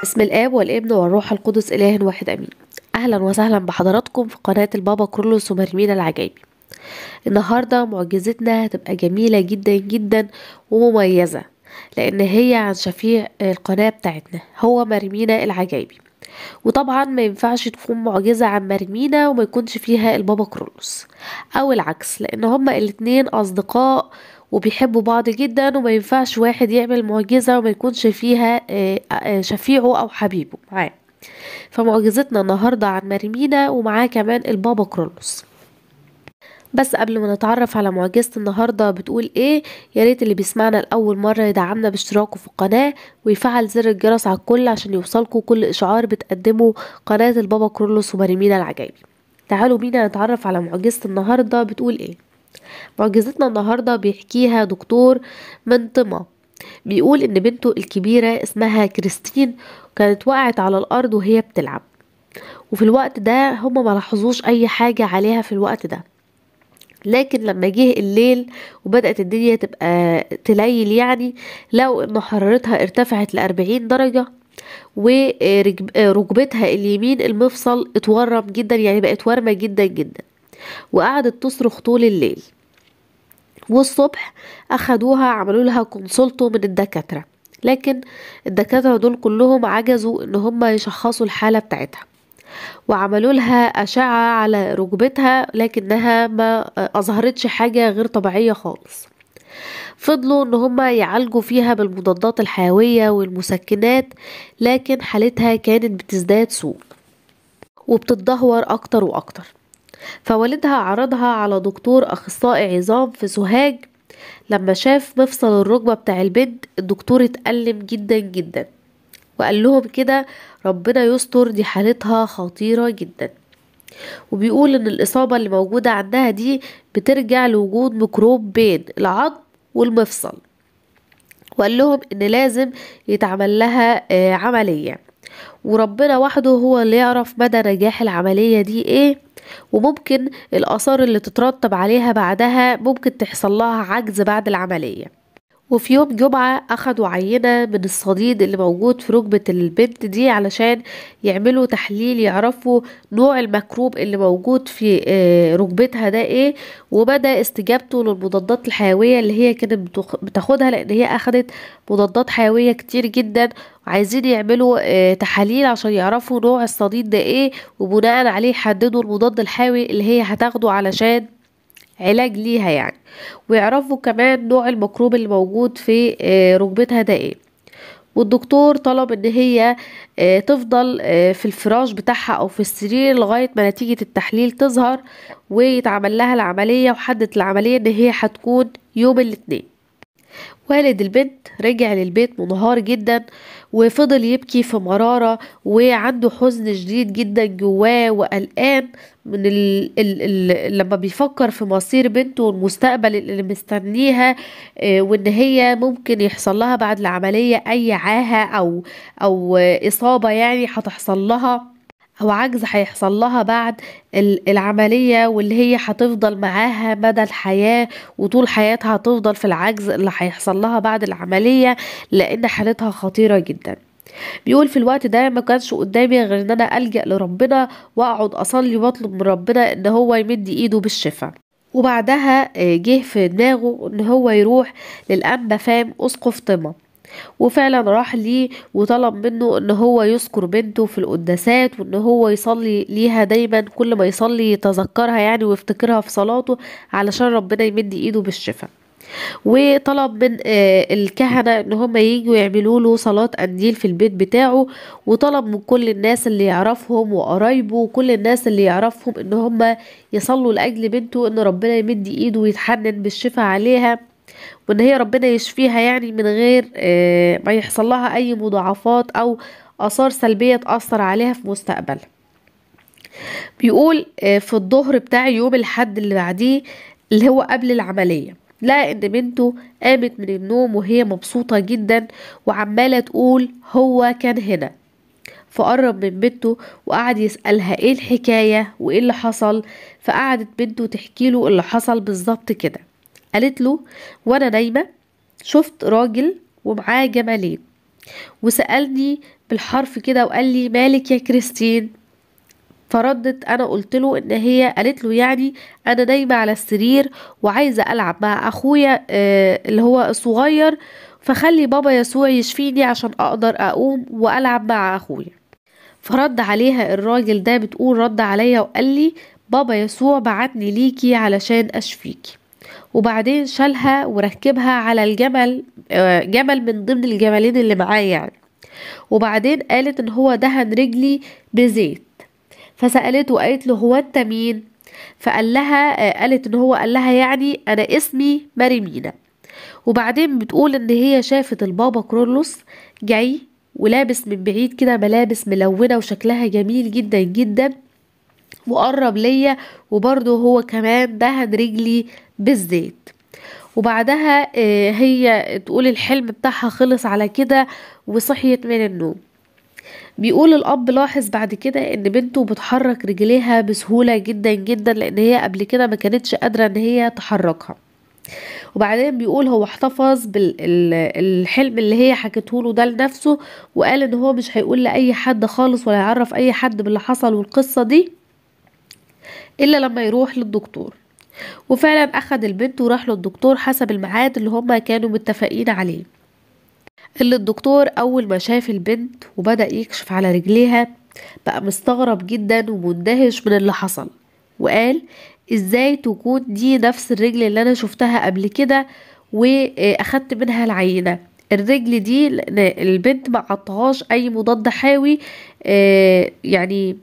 باسم الآب والابن والروح القدس إله واحد أمين. أهلا وسهلا بحضراتكم في قناة البابا كرولوس ومريمينا العجايبي. النهاردة معجزتنا هتبقى جميلة جدا جدا ومميزة، لأن هي عن شفيع القناة بتاعتنا هو مريمينا العجايبي. وطبعا ما ينفعش تكون معجزة عن مريمينا وما يكونش فيها البابا كرولوس أو العكس، لأن هما الاتنين أصدقاء وبيحبوا بعض جدا، وما ينفعش واحد يعمل معجزة وما يكونش فيها شفيعه أو حبيبه معاه. فمعجزتنا النهاردة عن مريمينا ومعاه كمان البابا كرولوس. بس قبل ما نتعرف على معجزة النهاردة بتقول ايه، يا ريت اللي بيسمعنا لأول مرة يدعمنا باشتراكه في القناة ويفعل زر الجرس على الكل عشان يوصلكوا كل إشعار بتقدمه قناة البابا كرولوس ومريمينا العجايبي. تعالوا بينا نتعرف على معجزة النهاردة بتقول ايه. معجزتنا النهاردة بيحكيها دكتور من طمة، بيقول ان بنته الكبيرة اسمها كريستين كانت وقعت على الارض وهي بتلعب، وفي الوقت ده هما ما لاحظوش اي حاجة عليها في الوقت ده. لكن لما جه الليل وبدأت الدنيا تبقى تليل، يعني لقوا ان حرارتها ارتفعت ل40 درجة، وركبتها اليمين المفصل اتورم جدا، يعني بقت ورمة جدا جدا، وقعدت تصرخ طول الليل. والصبح اخدوها عملوا لها كونسولتو من الدكاترة، لكن الدكاترة دول كلهم عجزوا ان هم يشخصوا الحالة بتاعتها، وعملوا لها أشعة على ركبتها لكنها ما أظهرتش حاجة غير طبيعية خالص. فضلوا ان هم يعالجوا فيها بالمضادات الحيوية والمسكنات، لكن حالتها كانت بتزداد سوء وبتتدهور اكتر واكتر. فوالدها عرضها على دكتور اخصائي عظام في سوهاج. لما شاف مفصل الركبة بتاع البنت الدكتور اتألم جدا جدا، وقال لهم كده ربنا يستر، دي حالتها خطيرة جدا. وبيقول ان الاصابة اللي موجودة عندها دي بترجع لوجود ميكروب بين العظم والمفصل، وقال لهم ان لازم يتعمل لها عملية، وربنا وحده هو اللي يعرف مدى نجاح العملية دي ايه، وممكن الآثار اللي تترتب عليها بعدها ممكن تحصل لها عجز بعد العملية. وفي يوم جمعة أخدوا عينة من الصديد اللي موجود في ركبة البنت دي علشان يعملوا تحليل يعرفوا نوع الميكروب اللي موجود في ركبتها ده ايه، ومدى استجابته للمضادات الحيوية اللي هي كانت بتاخدها، لأن هي أخدت مضادات حيوية كتير جدا. عايزين يعملوا تحاليل عشان يعرفوا نوع الصديد ده ايه، وبناء عليه يحددوا المضاد الحيوي اللي هي هتاخده علشان علاج ليها يعني، ويعرفوا كمان نوع الميكروب اللي موجود في ركبتها ده ايه. والدكتور طلب ان هي تفضل في الفراش بتاعها او في السرير لغاية ما نتيجة التحليل تظهر ويتعمل لها العملية، وحددت العملية ان هي هتكون يوم الاثنين. والد البنت رجع للبيت منهار جدا، وفضل يبكي في مرارة، وعنده حزن شديد جدا جواه، وقلقان من لما بيفكر في مصير بنته والمستقبل اللي مستنيها، وان هي ممكن يحصل لها بعد العملية اي عاهة او اصابة يعني هتحصل لها، او عجز هيحصل لها بعد العملية، واللي هي هتفضل معاها مدى الحياة وطول حياتها هتفضل في العجز اللي هيحصل لها بعد العملية، لان حالتها خطيرة جدا. بيقول في الوقت ده ما كانش قدامي غير ان انا ألجأ لربنا واقعد اصلي واطلب من ربنا ان هو يمد ايده بالشفاء. وبعدها جه في دماغه ان هو يروح للأنبا فام اسقف طمة، وفعلا راح ليه وطلب منه ان هو يذكر بنته في القداسات، وان هو يصلي ليها دايما، كل ما يصلي يتذكرها يعني ويفتكرها في صلاته علشان ربنا يمد ايده بالشفاء. وطلب من الكهنة ان هم ييجوا يعملوا له صلاة قنديل في البيت بتاعه، وطلب من كل الناس اللي يعرفهم وقرايبه وكل الناس اللي يعرفهم ان هم يصلوا لاجل بنته ان ربنا يمد ايده ويتحنن بالشفاء عليها، وان هي ربنا يشفيها يعني من غير ما يحصل لها اي مضاعفات او اثار سلبية تأثر عليها في مستقبلها. بيقول في الظهر بتاع يوم الحد اللي بعديه اللي هو قبل العملية، لقى ان بنته قامت من النوم وهي مبسوطة جدا وعمالة تقول هو كان هنا. فقرب من بنته وقعد يسألها ايه الحكاية وايه اللي حصل، فقعدت بنته تحكي له اللي حصل بالظبط كده. قالت له وانا نايمة شفت راجل ومعاه جمالين، وسألني بالحرف كده وقال لي مالك يا كريستين؟ فردت انا قلت له ان هي قالت له يعني انا نايمة على السرير وعايزه العب مع اخويا اللي هو الصغير، فخلي بابا يسوع يشفيني عشان اقدر اقوم والعب مع اخويا. فرد عليها الراجل ده، بتقول رد عليا وقال لي بابا يسوع بعتني ليكي علشان اشفيكي. وبعدين شالها وركبها على الجمل، جمل من ضمن الجملين اللي معاه يعني. وبعدين قالت ان هو دهن رجلي بزيت. فسألته وقالت له هو انت مين؟ فقال لها، قالت ان هو قال لها يعني انا اسمي ماريمينا. وبعدين بتقول ان هي شافت البابا كرولوس جاي ولابس من بعيد كده ملابس ملونة وشكلها جميل جدا جدا، وقرب ليا وبرضه هو كمان دهن رجلي بالزيت. وبعدها هي تقول الحلم بتاعها خلص على كده وصحيت من النوم. بيقول الأب لاحظ بعد كده إن بنته بتحرك رجليها بسهولة جدا جدا، لأن هي قبل كده ما كانتش قادرة إن هي تحركها. وبعدين بيقول هو احتفظ بالحلم اللي هي حكته له ده لنفسه، وقال إن هو مش هيقول لأي حد خالص ولا يعرف أي حد باللي حصل والقصة دي إلا لما يروح للدكتور. وفعلا أخد البنت وراح للدكتور حسب الميعاد اللي هما كانوا متفقين عليه. اللي الدكتور أول ما شاف البنت وبدأ يكشف على رجليها بقى مستغرب جدا ومندهش من اللي حصل، وقال ازاي تكون دي نفس الرجل اللي انا شفتها قبل كده واخدت منها العينة؟ الرجل دي البنت ما عطاهاش اي مضاد حيوي، يعني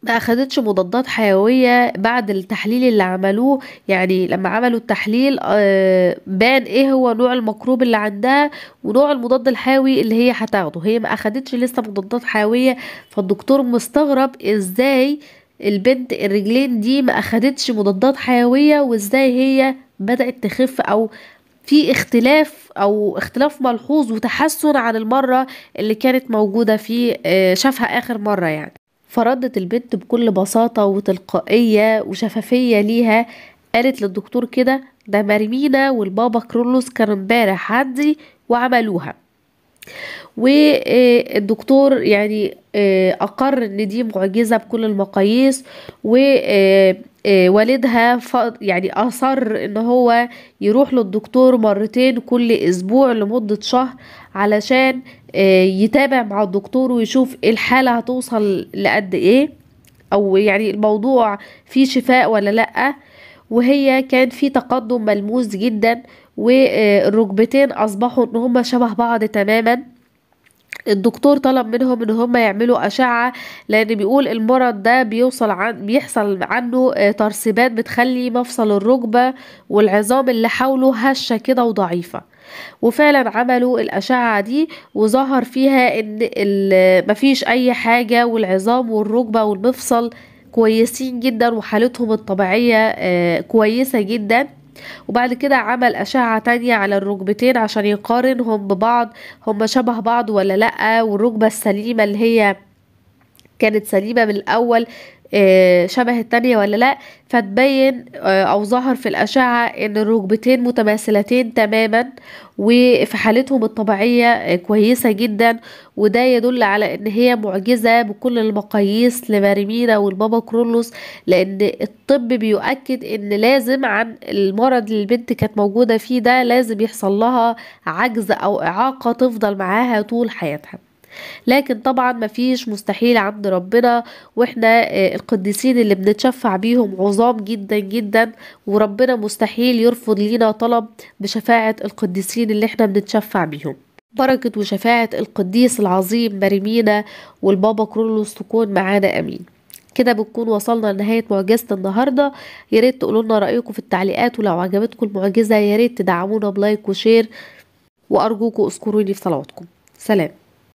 ما اخدتش مضادات حيوية بعد التحليل اللي عملوه. يعني لما عملوا التحليل بان ايه هو نوع الميكروب اللي عندها ونوع المضاد الحيوي اللي هي هتاخده، هي ما اخدتش لسه مضادات حيوية. فالدكتور مستغرب ازاي البنت الرجلين دي ما اخدتش مضادات حيوية وازاي هي بدأت تخف، او في اختلاف او اختلاف ملحوظ وتحسن عن المرة اللي كانت موجودة في شافها اخر مرة يعني. فردت البنت بكل بساطة وتلقائية وشفافية ليها، قالت للدكتور كده ده مارمينا والبابا كرولوس كانوا امبارح عندي وعملوها. والدكتور يعني أقر ان دي معجزة بكل المقاييس، ووالدها يعني أصر ان هو يروح للدكتور مرتين كل أسبوع لمدة شهر علشان يتابع مع الدكتور ويشوف الحالة هتوصل لقد ايه، او يعني الموضوع فيه شفاء ولا لأ. وهي كان في تقدم ملموس جدا، والركبتين اصبحوا ان هما شبه بعض تماما. الدكتور طلب منهم ان هم يعملوا اشعة، لان بيقول المرض ده بيحصل عنه ترسيبات بتخلي مفصل الركبة والعظام اللي حوله هشة كده وضعيفة. وفعلا عملوا الاشعة دي وظهر فيها ان مفيش اي حاجة، والعظام والركبة والمفصل كويسين جدا وحالتهم الطبيعية كويسة جدا. وبعد كده عمل أشعة تانية على الركبتين عشان يقارنهم ببعض، هما شبه بعض ولا لأ، والركبة السليمة اللي هي كانت سليمة من الأول شبه التانية ولا لأ. فتبين أو ظهر في الأشعة إن الركبتين متماثلتين تماما وفي حالتهم الطبيعية كويسة جدا، وده يدل على إن هي معجزة بكل المقاييس لمارمينا والبابا كرولوس، لأن الطب بيؤكد إن لازم عن المرض اللي البنت كانت موجودة فيه ده لازم يحصل لها عجز أو إعاقة تفضل معاها طول حياتها. لكن طبعا مفيش مستحيل عند ربنا، واحنا القديسين اللي بنتشفع بيهم عظام جدا جدا، وربنا مستحيل يرفض لينا طلب بشفاعة القديسين اللي احنا بنتشفع بيهم. بركة وشفاعة القديس العظيم مارمينا والبابا كرولوس تكون معانا، امين. كده بنكون وصلنا لنهاية معجزة النهاردة. ياريت تقولوا لنا رأيكم في التعليقات، ولو عجبتكم المعجزة ياريت تدعمونا ب like و share، وارجوكم اذكروني في صلواتكم. سلام.